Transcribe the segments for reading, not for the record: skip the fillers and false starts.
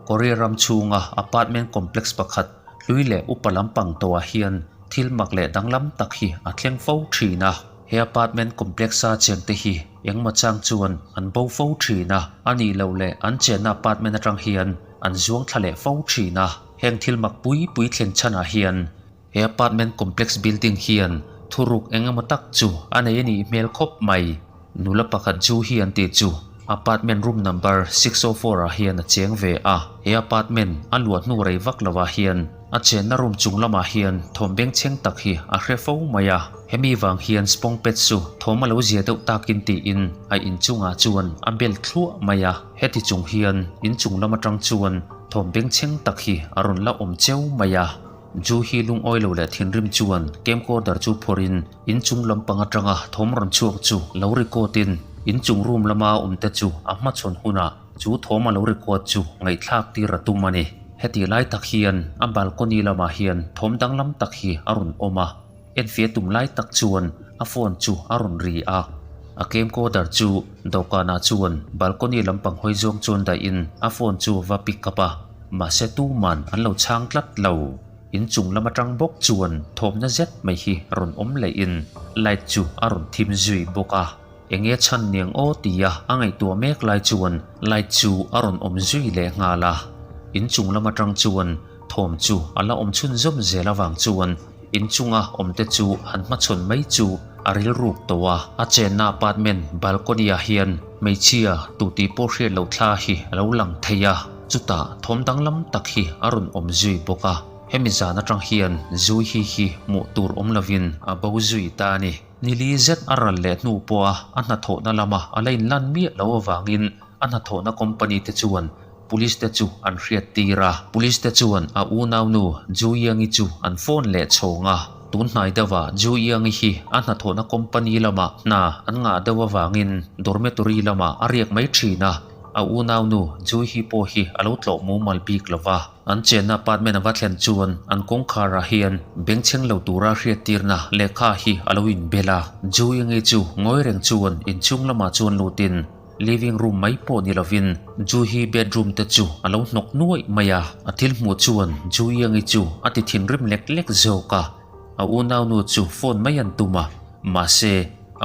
Korea ram chhunga apartment complex pakhat hlui leh upa lampang tawhah hian thil mak leh danglam tak hi a thleng fo thin a. He apartment complex-a chengte hi engmaw chang chuan an bo fo thin a, a nih loh leh an chenna apartment atang hian an zuang thla leh fo thin a. Heng thil mak pui pui thlen chhanah hian he apartment complex building hian thuruk engemaw tak chu a nei a nih hmel khawp mai. Nula pakhat chu hi an tih chu apartment room number 604 ah hian a cheng ve a, he apartment a luah hnu rei vak lo ah hian a chenna room chung lamah hian thawm bengchheng tak hi a hre fo mai a, hemi vang hian spong pet chu thawm a lo zia deuh takin tiin a inchungah chuan a bel thluah mai a, heti chung hian inchung lam atang chuan thawm bengchheng tak hi a rawn la awm cheu mai a. Ju hi lungawi lo leh thinrim chuan camcorder chu phawrhin inchung lampang atanga thawm rawn chhuak chu lo record in inchung room lama awm te chu a hmachhawn hunah chu thawm a lo record chu ngaihthlak tir a tum a ni. Hetih lai tak hian a balcony lamah hian thawm danglam tak hi a rawn awm a, enfiah tum lai tak chuan a phone chu a rawn ri a. A camcorder chu dawhkanah chuan balcony lampang hawi zawng chuan dahin a phone chu va pick up a. Mahse tuman an lo chhang tlat lo. Inchung lam atang bawk chuan thawmna zet mai hi rawn awm lehin light chu a rawn thim zui bawk a. Enge chhan niang aw tia a ngaihtuah mek lai chuan light chu a rawn awm zui leh nghal a. Inchung lam atang chuan thawm chu a la awm chhunzawm zel avang chuan inchunga awmte chu han hmachhawn mai chu a rilruk tawh a. A chenna apartment balcony ah hian hmeichhia tutih pawh hriat loh thla hi a lo lang thei a. Chutah thawm danglam tak hi a rawn awm zui bawk a, hemi zan atang hian Zui hi hi hmuh tur awm lovin a bo zui ta a ni. Nili zet a ral leh hnu pawha a hnathawhna lama a la inlan miah lo avangin a hnathawhna company te chuan Police te chu an hriat tir a. Police te chuan a unaunu Ju Yangi chu an phone leh chhawng a, tun hnai deuhah Ju Yangi hi a hnathawhna company lamah hna an ngah deuh avangin dormitory lamah a riak mai thin a. A unaunu Juihi pawh hi a lo tlawh mumal bik lo va, an chenna apartment a va thlen chuan an kawngkhar ah hian bengchheng lo tura hriattirna lehkha hi a lo inbel a. Juihi nge chu ngawi reng chuan inchhung lamah chuan lutin living room mai pawh ni lovin Juihi bedroom te chu a lo hnawk nuaih mai a. A thil hmuh chuan Juihi nge chu a ti thinrim lek lek zawk a. A unaunu chu phone mai an tum a, mahse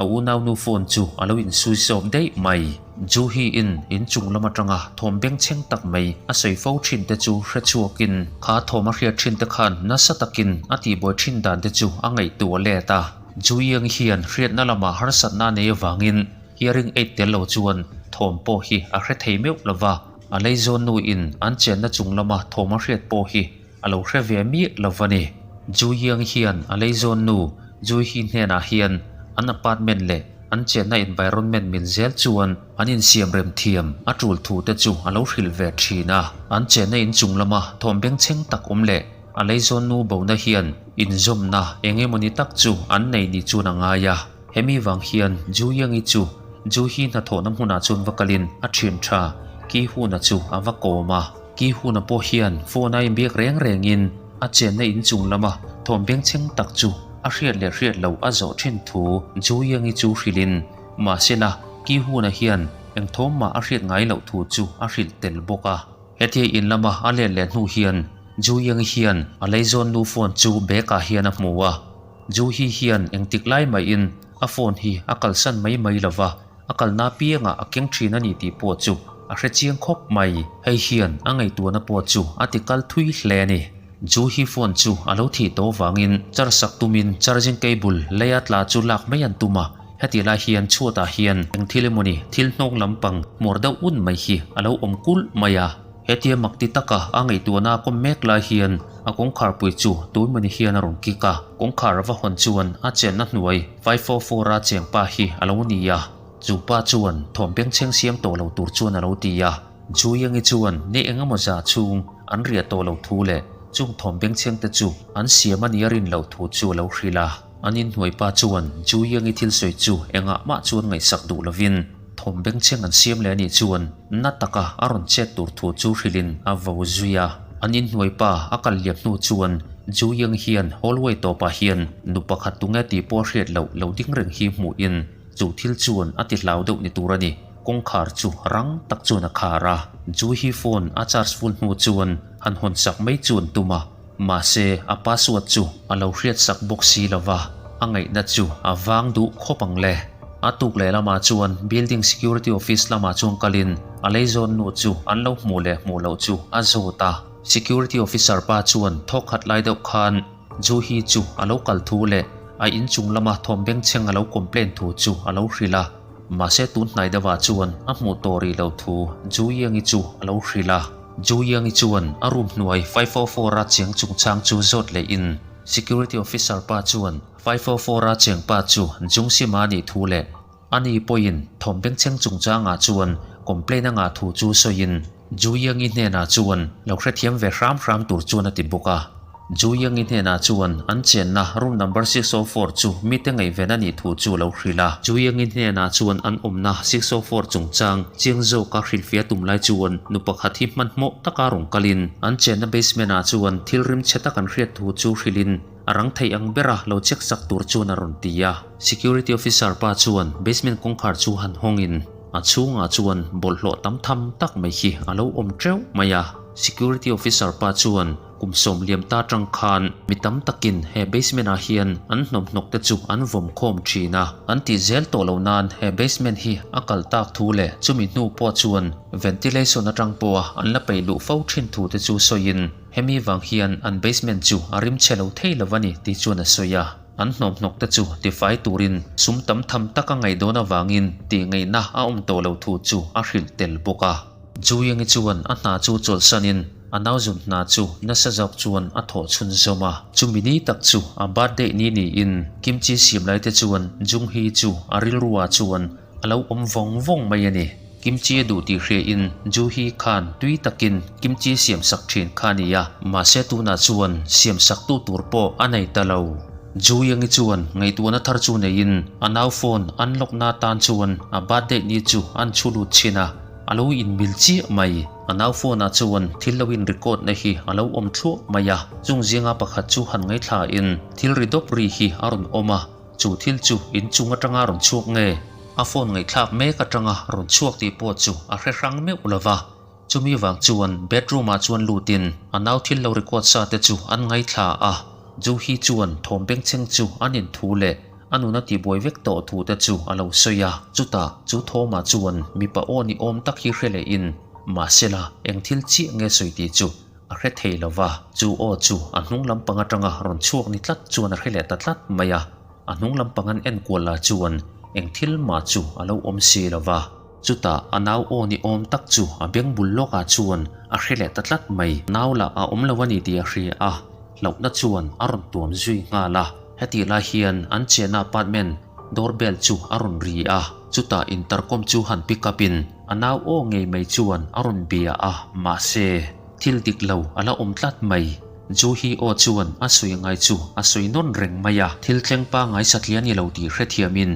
a unaunu phone chu a lo insui sawp daih mai. Juhi in inchung lam atanga thawm bengchheng tak mai a sawi fo thin te chu hre chhuakin kha thawm a hriat thin te khan nasa takin a tihbuai thin dan te chu a ngaihtuah let a. Juiang hian hriatna lamah harsatna a nei avangin hearing aid tel lo chuan thawm pawh hi a hre thei meuh lova, a leizawn nu in an chenna chung lama thawm a hriat pawh hi A lo hre ve miah lo va ni. Ju Yang hian a leizawn nu Ju Hi hnenah hian an apartment leh an chenna environment mil zel chuan an insiam rem thiam a tul thu te chu a lo hrilh ve thin a. An chenna inchung lama thawm bengchheng tak awm leh a leizawn nu bona hian inzawmna eng emawni tak chu an nei ni chuan a ngai a. Hemi vang hian Ju Yangi chu Ju Hi hnathawhna hmunah chuan va kalin a thian tha Ki Huna chu a va kawm a. Ki Huna pawh hian phone a inbiak reng rengin a chenna inchung lama thawm bengchheng tak chu a hriat leh hriat loh a zawh thin thu Ju Yangi chu hrilhin mahsela Ki Huna hian eng thawm mah a hriat ngai loh thu chu a hrilh tel bawk a. Hetia in lama a let leh hnu hian Ju Yangi hian a leizawn nu phone chu bag ah hian a hmu a. Ju hi hian engtik lai maiin a phone hi a kalsan mai mai lo va, a kalna piangah a keng thin a ni tih pawh chu a hre chiang khawp mai. Hei hian a ngaihtuahna pawh chu a ti kal thui hle a ni. Ju hi phone chu a lo thih tawh vangin charge sak tumin charging cable leia tla chu lak mai an tum a, heti lai hian chhuatah hian eng thil emawni thil hnawng lampang hmawr deuh un mai hi a lo awm kulh mai a. Hetia mak ti taka a ngaihtuahna a kawm mek lai hian a kawngkharpui chu tuimawni hian a rawn kik a, kawngkhar a va hawn chuan a chenna hnuai 544 a cheng pa hi a lo ni a, chu pa chuan thawm bengchheng siam tawh lo tur chuan a lo ti a. Juiangi chuan ni engemaw za chhung an riah tawh lo thu leh chung thawm bengchheng te chu an siam a nia rin loh thu chu a lo hrilh a. An inhnuai pa chuan Juiangi thil sawi chu engah mah chuan ngaihsak duh lovin, Thawm bengchheng an siam leh anih chuan na taka a rawn chet tur thu chu hrilhin a vo zui a. An inhnuai pa a kal liam hnu chuan Ju Yang hian hallway tawpah hian nu pakhat tunge tih pawh a hriat loh lo ding reng hi hmuhin chu thil chuan a ti hlau deuh ni tur a ni. kawngkhar chu rang tak chuan a khar a. Juhi phone a charge full hnu chuan han hawn sak mai chu an tum a, mahse a password chu a lo hriat sak bawk si lo va, a ngaihna chu a vang duh khawp ang le. A tuk leh lamah chuan building security office lamah chuan kalin a leizawn nu chu an lo hmuh leh hmuh loh chu a zawt a. Security officer pa chuan thawk khat lai deuh khan Juhi chu a lo kal thu leh a inchung lama thawm bengchheng a lo complain thu chu a lo hrilh a. Mahse tun hnai deuhah chuan a hmuh tawh rih loh thu Juyangi chu a lo hrilh a. Juyangi chuan a room hnuai 504 a cheng chungchang chu zawt lehin security officer pa chuan 504 a cheng pa chu Jungsima a nih thu leh ani pawhin thawm bengchheng chungchangah chuan complain a ngah thu chu sawiin Juyangi hnenah chuan lo hrethiam ve hram hram tur chuan a ti bawk a. Juyangi hnenah chuan an chenna room number 604 chu mite ngaihven a nih thu chu a lo hrilh a. Juyangi hnenah chuan an awmna 604 chungchang chiang zawka hrilhfiah tum lai chuan nu pakhat hi hmanhmawh taka rawn kalin an chenna basement ah chuan thil rimchhe tak an hriat thu chu hrilhin a rang theih ang bera lo check sak tur chuan a rawn ti a. Security officer pa chuan basement kawngkhar chu han hawngin a chhungah chuan bawlhhlawh tam tham tak mai hi a lo awm teuh mai a. Security officer pa chuan Kum sawm liam ta tang khan mi tam takin he basement ah hian an hnawmhnawk te chu an vawm khawm thin a, an tih zel tawh lo nan he basement hi a kal tak thu leh chumi hnu pawh chuan ventilation atang pawha an la peih luh fo thin thu te chu sawiin hemi vang hian an basement chu a rim chhe lo thei lo a ni tih chuan a sawi a. An hnawmhnawk te chu tifai turin sum tam tham taka ngaih dawn avangin tih ngaihna a awm tawh lo thu chu a hrilh tel bawk a. Juliangi chuan a hna chu chawlhsanin a nauzun hna chu nasa zawk chuan a thawh chhun zawm a. Chumi ni tak chu a birthday ni niin kimchi siam lai te chuan Junghi chu a rilruah chuan a lo awm vawng vawng mai a ni. Kimchi a duh tih hriain Juhi khan tui takin kimchi siam sak thin kha a ni a, mahse tunah chuan siam sak tu tur pawh a nei ta lo. Juliangi chuan ngaihtuahna thar chu neiin a nau phone unlock na tan chuan a birthday ni chu an chhu lut chhin a. A lo inmil chiah mai. A nau phone ah chuan thil lo in record na hi a lo awm thluah mai a. Chung zinga pakhat chu han ngaithla in thil ri dawp ri hi a rawn awm a. Chu thil chu inchung atanga rawn chhuak nge? A phone ngaihthlak mek atanga rawn chhuak tih pawh chu a hre hrang meuh lo va. Chumi vang chuan bedroom ah chuan lut in a nau thil lo record sa te chu an ngaithla a. Juhi chuan thawm bengchheng chu an inthu leh A nuna tihbuai vek tawh thu te chu a lo sawi a, chutah chu Thawma chuan mipa aw ni awm tak hi hre leh in, mahsela eng thil chiah nge sawi tih chu a hre thei lo va, chu aw chu a hnung lampang atanga rawn chhuak ni tlat chuan a hre leh ta tlat mai a, a hnung lampang an enkual lah chuan eng thil mah chu a lo awm si lo va. Chutah a nau aw ni awm tak chu a beng bul lawkah chuan a hre leh ta tlat mai, nau lah a awm lo a ni tih a hria a, hlauhna chuan a rawn tuam zui nghal a. Hetih lai hian an chenna apartment door bell chu a rawn ri a, chutah intercom chu han pick up in a nau aw ngei mai chuan a rawn bia a, mahse thil dik lo a la awm tlat mai. Juhi aw chuan a sawi ngai chu a sawi nawn reng mai a, thil thleng pangngai satliah a ni lo tih hrethiamin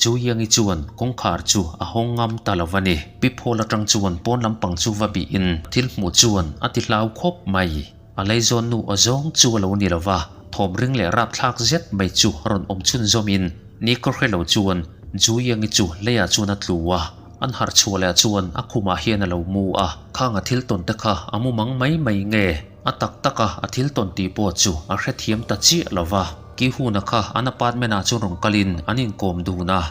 Juliangi chuan kawngkhar chu a hawng ngam ta lo a ni. Pi Paul atang chuan pawn lampang chu va bihin thil hmuh chuan a ti hlau khawp mai. A leizawn nu aw zawng chu a lo ni lo va, thawm ring leh rapthlak zet mai chu a rawn awm chhunzawmin ni ka hre lo chuan Juliangi chu leiah chuan a tlu a, an harh chhuah leh chuan a khumah hian a lo mu a, khang a thil tawn te kha a mu mang mai mai nge? A tak taka a thil tawn tih pawh chu a hrethiam ta chiah lo va. Kihuna kha an apartment ah chuan rawn kalin an inkawm dun a,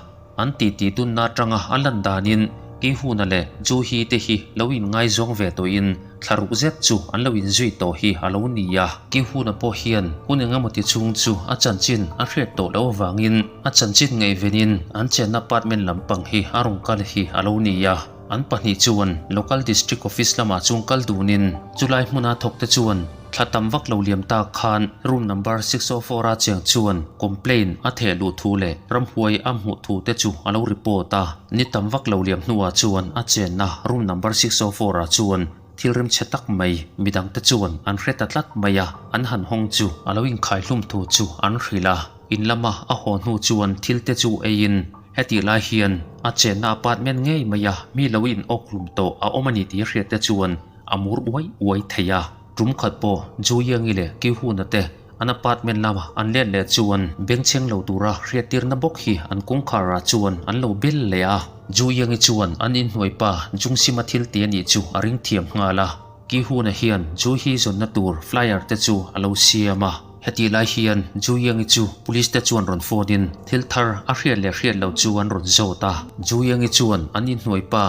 an titi dunna atanga a lan danin Kihuna leh Juhi te hi lo inngaizawng ve tawhin thlaruk zet chu an lo inzui tawh hi a lo ni a. Kihuna pawh hian hun engemaw ti chhung chu a chanchin a hriat tawh loh avangin a chanchin ngaihvenin an chenna apartment lampang hi a rawn kal hi a lo ni a. An pahnih chuan Local District Office lamah chuan kal dunin chulai hmuna thawkte chuan thla tam vak lo liam tak khan room number 604 a chiang chuan complaint a theh luh thu leh ramhuai a hmuh thu te chu a lo report a. Ni tam vak lo liam hnuah chuan a chenna room number 604 ah chuan thil rimchhe tak mai midangte chuan an hre ta tlat mai a, an han hawng chu a lo inkhaihlum thu chu an hrilh a. In lama a haw hnu chuan thil te chu eiin hetih lai hian a chenna apartment ngei mai a mi lo in awk hlum tawh a awm a ni tih hriat te chuan a mur uai uai thei a. Tum khat pawh Juliangi leh Kihuna te An apartment lama an let leh chuan bengchheng lo tura hriattirna bawk hi an kawngkharah chuan an lo bel leh a. Ju Yangi chuan an inhnuai pa Jungsima thil ti a nih chu a ring thiam nghal a. Ki Huna hian Ju hi zawnna tur flyer te chu a lo siam a. Hetih lai hian Ju Yangi chu police te chuan rawn phone in thil thar a hriat leh hriat loh chu an rawn zawt a. Ju Yangi chuan an inhnuai pa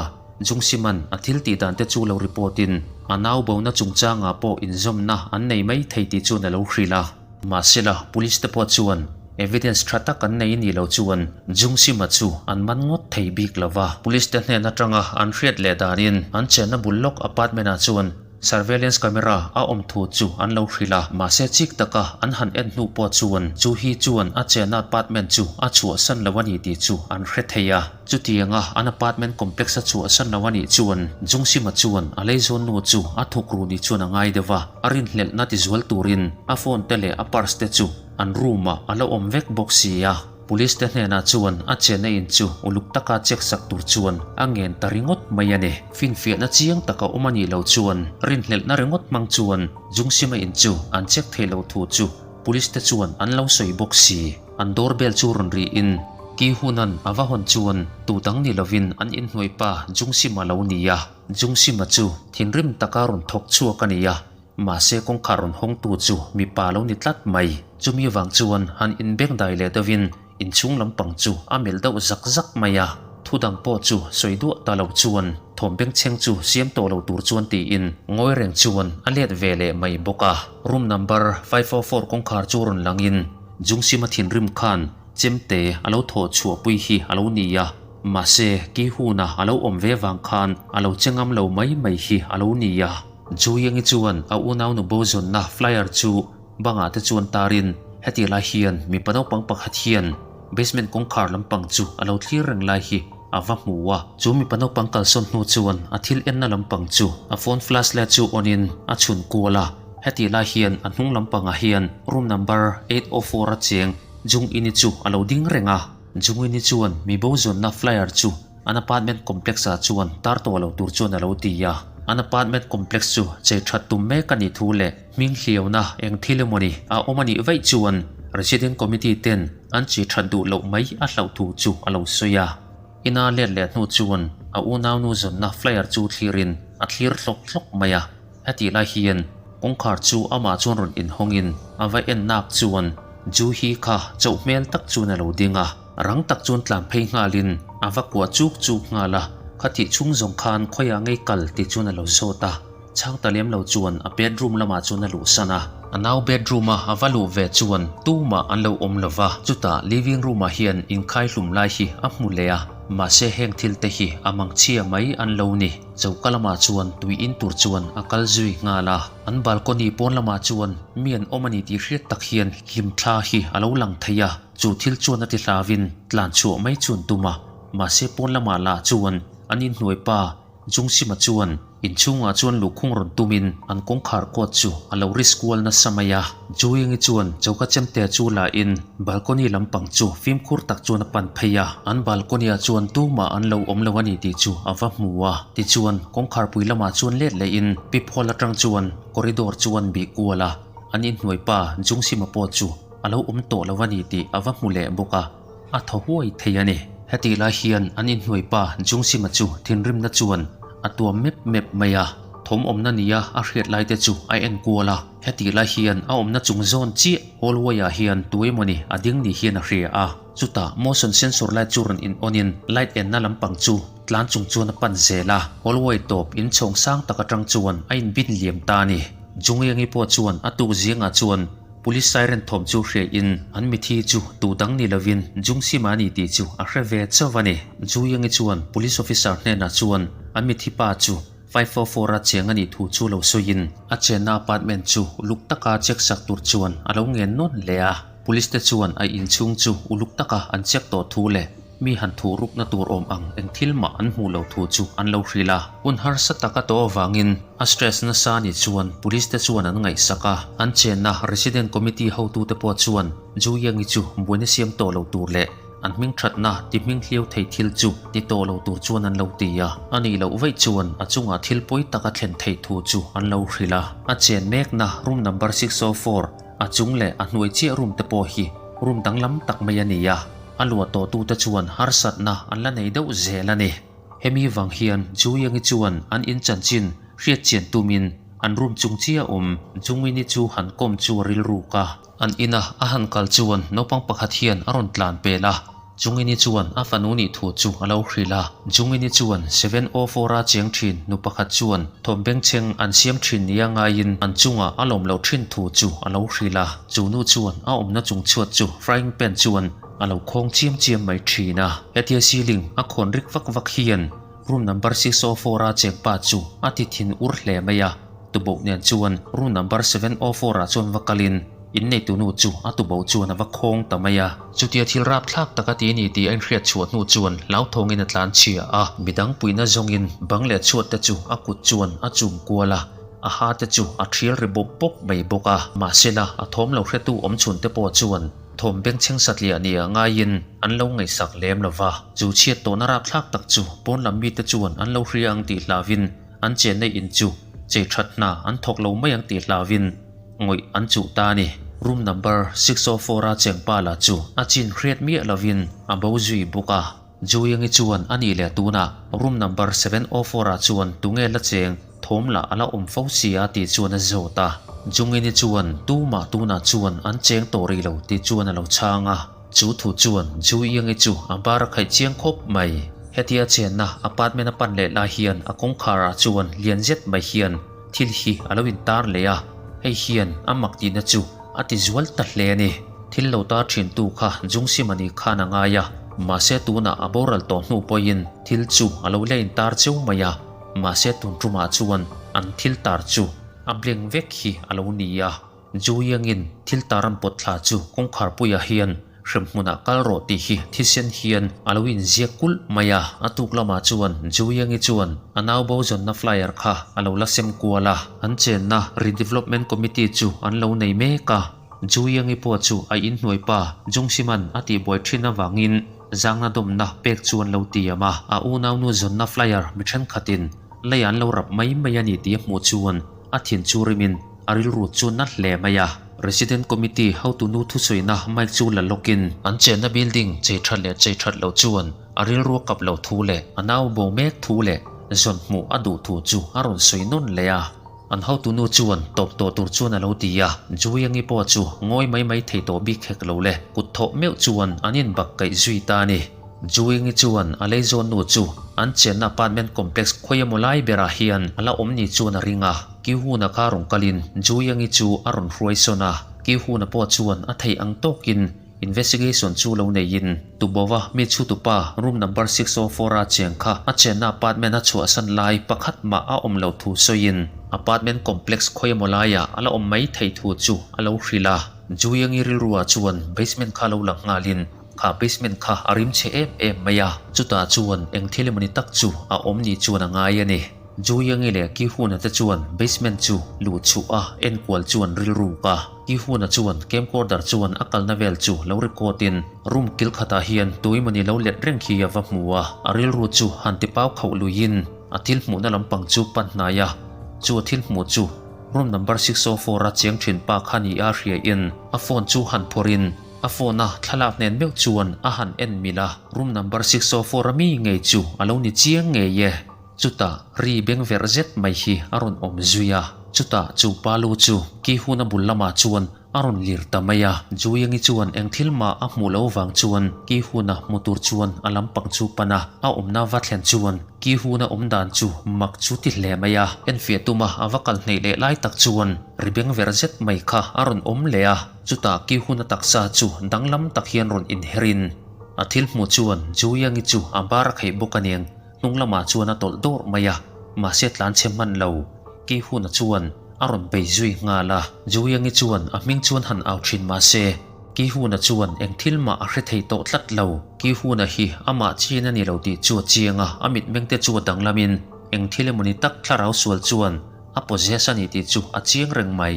Jungsiman a thil tih dan te chu lo report in a nau bona chungchangah pawh inzawmna an nei mai thei tih chuan a lo hrilh a. Mahsela, police te pawh chuan evidence tha tak an nei nih loh chuan Jungsima chu an man ngawt thei bik lo va. Police te hnen atanga an hriat leh danin an chenna bul lawk apartment ah chuan surveillance camera a awm thu chu an lo hrilh a. Mahse chik taka an han en hnu pawh chuan chu hi chuan a chenna apartment chu a chhuahsan lo a ni tih chu an hre thei a. Chutianga an apartment complex a chhuahsan lo a nih chuan Jungsima chuan a leizawn nu chu a thuk ru ni chuan a ngai deuh a, a rinhlelhna tizual turin a phone te leh a purse te chu an room ah a lo awm vek bawk si a. Police te hnenah chuan a chenna in chu uluk taka check sak tur chuan a ngen ta ringawt mai a ni. Finfiahna chiang taka awm a nih loh chuan rinhlelhna ringawt hmang chuan Jungsima in chu an check thei lo thu chu Police te chuan an lo sawi bawk si. An doorbell chu rawn ri in Ki Hunan a va hawn chuan tu dang ni lovin an inhnuai pa Jungsima lo ni a. Jungsima chu thinrim taka rawn thawk chhuak a ni a, mahse kawngkhar rawn hawngtu chu mipa lo ni tlat mai. Chumi vang chuan han inbengdai leh deuhin inchhung lampang chu a melh deuh zak zak mai a. Thu dang pawh chu sawi duah ta lo chuan thawm bengchheng chu siam tawh lo tur chuan tiin ngawi reng chuan a let ve leh mai bawk a. Room number 504 kawngkhar chu rawn langin Jungsima thinrim khan chemte a lo thawh chhuahpui hi a lo ni a, mahse ki huna a lo awm ve vang khan a lo che ngam lo mai mai hi a lo ni a. Juiangi chuan a unaunu bo zawnna flyer chu bangah te chuan tarin heti lai hian mipa naupang pakhat hian basement kawngkhar lampang chu a lo thlir reng lai hi a va hmu a. Chu mipa naupang kalsawn hnu chuan a thil enna lampang chu a phone flashlight chu on in a chhun kual a. Hetih lai hian a hnung lampangah hian room number 804 a cheng Jung Ini chu a lo ding reng a. Jung Ini chuan mi bo zawnna flyer chu an apartment complex ah chuan tar tawh lo tur chuan a lo ti a. An apartment complex chu chei that tum mek a nih thu leh hming hliauna eng thil emawni a awm a nih vaih chuan resident committee ten an chei that duh loh mai a hlauh thu chu a lo sawi a. Ina let leh hnu chuan a unaunu zawnna flyer chu thlirin a thlir hlawk hlawk mai a. Hetih lai hian kawngkhar chu amah chuan rawn inhawngin a va en nak chuan Ju hi kha chauh hmel tak chuan a lo ding a, rang tak chuan tlan phei nghalin a va kuah chuk chuk nghal a, khatih chhung zawng khan khawiah ngei kal tih chuan a lo zawt a, chhang ta lem lo chuan a bedroom lamah chuan a luhsan a. A nau bedroom a a va luh ve chuan tumah an lo awm lo va, chutah living room ah hian inkhai hlum lai hi a hmu leh a, mahse heng thil te hi a mangchhia mai an lo ni. Choka lamah chuan tui in tur chuan a kal zui nghal a, an balcony pawn lamah chuan mi an awm a ni tih hriat tak hian hlimthla hi a lo lang thei a, chu thil chuan a ti hlavin tlan chhuah mai chu an tum a, mahse pawn lamah lah chuan an inhnuai pa Jungsima chuan inchhungah chuan luhkhung rawn tumin an kawngkhar kawt chu a lo risk kual nasa mai a. Juiengi chuan choka chemte chu la in balcony lampang chu fimkhur tak chuan a pan phei a, an balcony ah chuan tumah an lo awm lo a ni tih chu a va hmu a. Tichuan kawngkhar pui lamah chuan let leh in pip hall atang chuan corridor chu an bih kual a, an inhnuai pa Jungsima pawh chu a lo awm tawh lo a ni tih a va hmu leh bawk a, a thaw huai thei a ni. Hetih lai hian an inhnuai pa Jungsima chu thinrimna chuan a tuam mep mep mai a, thawm awmna nia a hriat lai te chu a en kual a. Hetih lai hian a awmna chung zawn chiah hallway ah hian tu emawni a ding ni hian a hria a, chutah motion sensor light chu rawn in on in light enna lampang chu tlan chung chuan a pan zel a, hallway tawp in chhawng sang tak atang chuan a in bin liam ta a ni. Jungiangi pawh chuan a tuk zingah chuan police siren thawm chu hria in an mithi chu tu dang ni lovin Jungsima a ni tih chu a hre ve chauh a ni. Jungiangi chuan police officer hnenah chuan an mithi pa chu 544 a cheng a nih thu chu lo sawiin a chenna apartment chu uluk taka check sak tur chuan a lo ngen nawn leh a. Police te chuan a inchhung chu uluk taka an check tawh thu leh mi han thuh rukna tur awm ang eng thil mah an hmuh loh thu chu an lo hrilh a. Hun harsa taka tawh avangin a stress nasa nih chuan police te chuan an ngaihsak a. An chenna resident committee hotute pawh chuan Ju Yangi chu buaina siam tawh lo tur leh An hming thatna ti hming hliau thei thil chu ti tawh lo tur chuan an lo ti a, a nih loh vaih chuan a chungah thil pawi tak a thlen theih thu chu an lo hrilh a. A chen mekna room number 604. A chung leh a hnuai chiah room te pawh hi room danglam tak mai a ni a, a luah tawhtute chuan harsatna an la nei deuh zel a ni. Hemi vang hian Juyangi chuan an in chanchin hriat chian tumin an room chung chiah awm Jungwini chu han kawm chu a rilruk a. An ina a han kal chuan naupang pakhat hian a rawn tlan pel a, Jungwini chuan a fanu nih thu chu a lo hrilh a. Jungwini chuan 704 a cheng thin nu pakhat chuan thawm bengchheng an siam thin nia ngaiin an chungah a lawm loh thin thu chu a lo hrilh a. Chu nu chuan a awmna chung chhuat chu frying pan chuan a lo khawng chiam chiam mai thin a. Hetia ceiling a khawn rik vak vak hian room number 604 a cheng pa chu a ti thin ur hle mai a. Tuboh nen chuan room number 704 ah chuan va kalin inneitu nu chu a tuboh chuan a va khawng ta mai a. Chutia thil rapthlak tak a ti a ni tih a inhriat chhuah hnu chuan hlauthawngin a tlan chhia a. Midang puihna zawngin bang leh chhuat te chu a kut chuan a chum kual a, a ha te chu a thial ri bawp bawp mai bawk a. Mahsela a thawm lo hretu awm chhun te pawh chuan thawm bengchheng satliah nia ngaiin an lo ngaihsak lem lo va. Chu chhiat tawhna rapthlak tak chu pawn lam mite chuan an lo hria ang tih hlauhin An chenna in chu chei that hna an thawk lo mai ang tih hlauhin ngawih an chuh ta a ni. Room number 604 a cheng pa lah chu a chin hriat miah lovin a bo zui bawk a. Juyangi chuan a nih leh tunah room number 704 ah chuan tunge la cheng thawm lah a la awm fo si a tih chuan a zawt a. Jungini chuan tumah tunah chuan an cheng tawh rih lo tih chuan a lo chhang a. Chu thu chuan Juiangi chu a bar a khaih chiang khawp mai. Hetia chenna apartment a pan leh lai hian a kawngkhar ah chuan lian zet mai hian thil hi a lo intar leh a, hei hian a mak tihna chu a ti zual ta hle a ni. Thil lo tar thin tu kha Jungsimani khan a ngai a, mahse tunah a boral tawh hnu pawhin thil chu a lo la intar cheu mai a, mahse tun tumah chuan an thil tar chu a blank vek hi a lo ni a. Juiangin thil tar an pawt thla chu kawngkhar puiah hian hrem hmunah kal rawh tih hi thisen hian a lo inziak kulh mai a. A tuk lamah chuan Juiangi chuan a nau bo zawnna flyer kha a lo la sem kual a, an chenna Redevelopment Committee chu an lo nei mek a. Juiangi pawh chu a inhnuai pa Jungsiman a tihbuai thin avangin zangna dawmna pek chu an lo tiam a. A unaunu zawnna flyer mi thenkhatin lei an lo rap mai mai a ni tih a hmuh chuan a thin chu rimin A rilru chu na hle mai a. Resident Committee hotunu thusawiina mic chu la lawkin an chenna building chei that leh chei that loh chuan a rilru a kap lo thu leh a nau bo mek thu leh zawn hmuh a duh thu chu a rawn sawi nawn leh a. An hotunu chuan tawp tawh tur chuan a lo ti a, Juiangi pawh chu ngawi mai mai thei tawh bik hek lo le, kut thawh meuh chuan an inbak kaih zui ta a ni. Juiangi chuan a leizawn nu chu an chenna apartment complex khawi emaw lai berah hian a la awm ni chuan a ring a. Kihuna kha rawn kalin Juiangi chu a rawn hruai sawn a, Kihuna pawh chuan a theih ang tawkin investigation chu lo neiin Tubova mi chhutupa room number 604 a cheng kha a chenna apartment a chhuahsan lai pakhat mah a awm loh thu sawiin apartment complex khawi emaw laiah a la awm mai theih thu chu a lo hrilh a. Juiangi rilruah chuan basement kha lo lang nghalin kha basement kha a rim chhe em em mai a, chutah chuan eng thil emawni tak chu a awm ni chuan a ngai a ni. Juiangi leh Kihuna te chuan basement chu luh chhuh a enkual chuan rilruk a. Kihuna chuan camcorder chuan a kalna vel chu lo record in room kil khatah hian tuimawni lo let reng khi a va hmu a. A rilru chu han ti pau khauh luiin a thil hmuhna lampang chu pan hnai a. Chu a thil hmuh chu room number 604 a cheng thin pa kha ni a hria in a phone chu han phawrh in a phone a thlalak hnen meuh chuan a han en milh a. Room number 604 a mi ngei chu a lo ni chiang ngei e. Chutah ri beng verh zet mai hi a rawn awm zui a, chutah chu pa lu chu Kihuna bul lamah chuan a rawn lir ta mai a. Juiangi chuan eng thil mah a hmuh loh vang chuan Kihuna hmu tur chuan a lampang chu pan a, a awmna va thlen chuan Kihuna awm dan chu mak chu ti hle mai a. Enfiah tuma a va kal hneih leh lai tak chuan ri beng verh zet mai kha a rawn awm leh a, chutah Kihuna taksa chu danglam tak hian rawn inherin a thil hmuh chuan Juiangi chu a bar a kheih bawk a niang. Hnung lamah chuan a tawlh dawrh mai a, mahse tlan chhe hman lo. Kihuna chuan a rawn bei zui nghal a, Juiangi chuan a hming chuan han au thin mahse Kihuna chuan eng thil mah a hre thei tawh tlat lo. Kihuna hi amah chin a ni lo tih chu a chiang a, a mitmeng te chu a danglamin eng thil emawni tak thlarau sual chuan a possess a ni tih chu a chiang reng mai.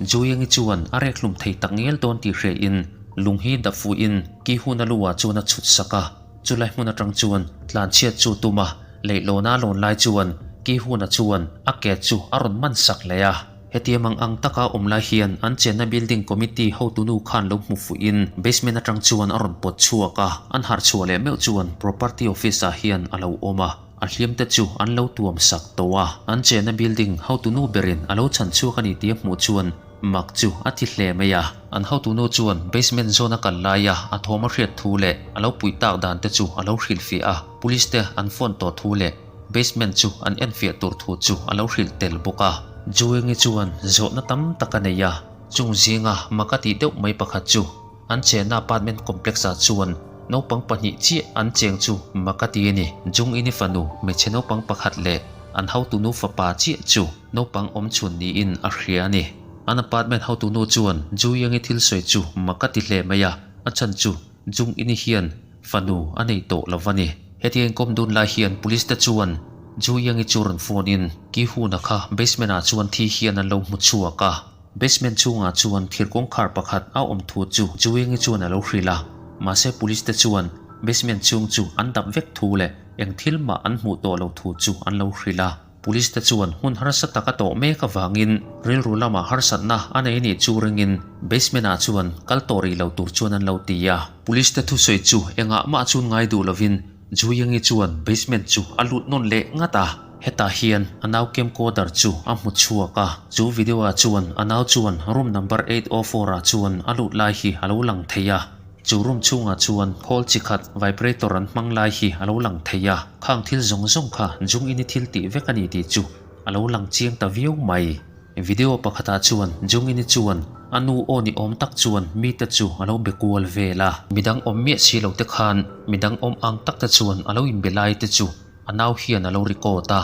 Juiangi chuan a rek hlum thei tak ngel dawn tih hriain lung hi dap fuhin Kihuna lu ah chuan a chhut sak a. Chulai hmun atang chuan tlanchhiat chu tum a, leihlawna lawn lai chuan Kihuna chuan a ke chu a rawn man sak leh a. Hetia mang ang taka awm lai hian an chenna building committee hotunu khan lo hmu fuhin basement atang chuan a rawn pawt chhuak a, an harh chhuah leh meuh chuan property office ah hian a lo awm a, a hliam te chu an lo tuam sak tawh a. An chenna building hotunu berin a lo chhan chhuak a ni tih a hmuh chuan mak chu a ti hle mai a. An hotunu chuan basement zawn a kal laia a thawm a hriat thu leh a lo puih tak dan te chu a lo hrilhfiah a, police te an phone tawh thu leh Basement chu an enfiah tur thu chu a lo hrilh tel bawk a. Juengi chuan zawhna tam tak a nei a, chung zinga mak a tih deuh mai pakhat chu an chenna apartment complex ah chuan naupang pahnih chiah an cheng chu mak a ti a ni. Jung In-i fanu hmeichhe naupang pakhat leh an hotunu fapa chiah chu naupang awmchhun niin a hria a ni. An apartment hotunu chuan Juengi thil sawi chu mak a ti hle mai a, a chhan chu Jung In-i hian Fanu a nei tawh lo va ni. Hetiang inkawm dun lai hian Police te chuan Ju Yangi chu rawn phone in Ki Hun-a kha basement ah chuan thi hian an lo hmu chhuak a. Basement chhungah chuan thir kawngkhar pakhat a awm thu chu Ju Yangi chuan a lo hrilh a. Mahse Police te chuan basement chhung chu an dap vek thu leh eng thil mah an hmuh tawh lo thu chu an lo hrilh a. Police te chuan hmun harsa tak a tawh mek avangin rilru lamah harsatna a nei nih chu ringin basement ah chuan kal tawh rih lo tur chuan an lo ti a. Police te thusawi chu engah mah chuan ngai duh lovin Juiangi chuan basement chu a lut nawn leh ngat a. Hetah hian a nau camcorder chu a hmu chhuak a, chu video ah chuan a nau chuan room number 804 ah chuan a lut lai hi a lo lang thei a. Chu room chhungah chuan khawl chi khat vibrator an hmang lai hi a lo lang thei a, khang thil zawng zawng kha Jung In-i thil tih vek a ni tih chu a lo lang chiang ta viau mai. Video pakhatah chuan Jung In-i chuan a nu aw ni awm tak chuan mite chu a lo be kual vel a. Midang awm miah si lo te khan midang awm ang tak te chuan a lo inbe lai te chu a nau hian a lo record a.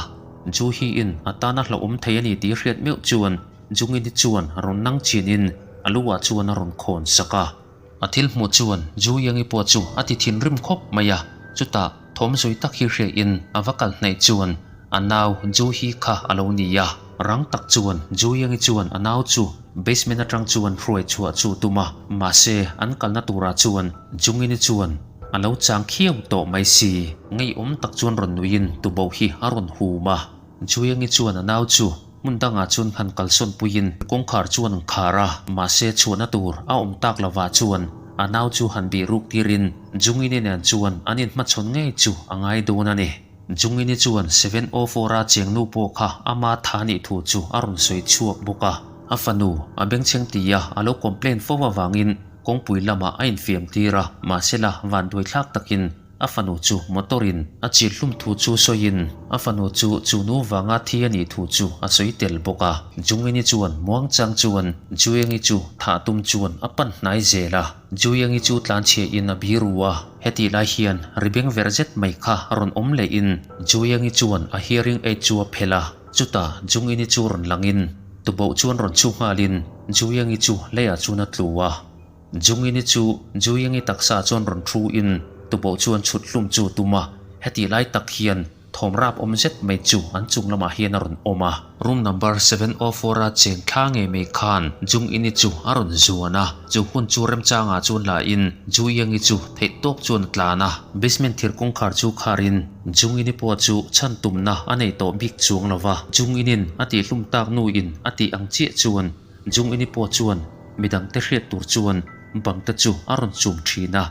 Ju hi in a tana hlauhawm thei a ni tih hriat meuh chuan Jung In-i chuan rawn nang chin in a lu ah chuan a rawn khawn sak a. A thil hmuh chuan Ju Yangi pawh chu a ti thinrim khawp mai a, chutah thawm zui tak hi hriain a va kal hnaih chuan a nau Ju Hi kha a lo ni a. Rang tak chuan Ju Yangi chuan a nau chu basement atang chuan hruai chhuah chu tum a, mahse an kalna turah chuan Jungini chuan a lo chang khiau tawh mai si. Ngeiawm tak chuan rawn nuiin tuboh hi a rawn hum a. Juiangi chuan a nau chu hmun dangah chuan han kalsawn puiin kawngkhar chuan an khar a, mahse chhuahna tur a awm tak lovah chuan a nau chu han bih ruk tirin Jungini nen chuan an inhmachhawn ngei chu a ngai dawn a ni. Jungini chuan 704 a cheng nu pawh kha ama tha nih thu chu a rawn sawi chhuak bawk a, a fanu a bengchheng tia a lo complain fo avangin kawngpui lamah a infiam tir a, mahsela vanduaithlak takin A fanu chu motor in a chil hlum thu chu sawiin a fanu chu chu nu vanga thi a nih thu chu a sawi tel bawk a. Jungini chuan muangchang chuan Juiangi chu thah tum chuan a pan hnai zel a. Juiangi chu tlanchhia in a biru a, hetih lai hian ri beng verh zet mai kha a rawn awm leh in Juiangi chuan a hearing aid chu a phelh a, chutah Jungini chu rawn lang in tuboh chuan rawn chhu nghal in Juiangi chu leiah chuan a tlu a. Jungini chu Juiangi taksa chuan rawn thu in tuboh chuan chhut hlum chu tum a, hetih lai tak hian thawm rap awm zet mai chu an chung lamah hian a rawn awm a. Room number 704 a cheng thla ngei mai khan Jungini chu a rawn zuan a, chu hun chu remchangah chuan la in Juiangi chu theih tawp chuan a tlan a, basement thir kawngkhar chu khar in Jungini pawh chu chhan tumna a nei tawh bik chuang lo va, Junginin a tih hlum tak nu in a tih ang chiah chuan Jungini pawh chuan midangte hriat tur chuan bangte chu a rawn chum thin a,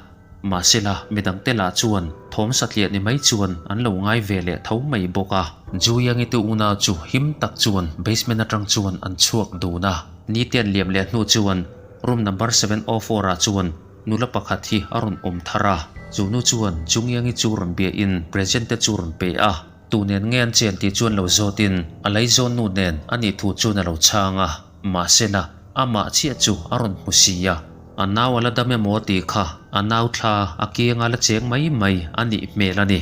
mahsela midangte lah chuan thawm satliah ni mai chuan an lo ngai ve leh tho mai bawk a. Juiangi te unau chu him tak chuan basement atang chuan an chhuak dun a, nite an liam leh hnu chuan room number 704 ah chuan nula pakhat hi a rawn awm thar a, chu nu chuan Jungiangi chu rawn biahin present te chu rawn pe a. Tu nen nge an chen tih chuan lo zawtin a laizawn nu nen a nih thu chuan a lo chhang a, mahsela amah chiah chu a rawn hmu si a, a nau a la dam emaw tih kha a nau thla a kianga la cheng mai mai a nih hmel a ni.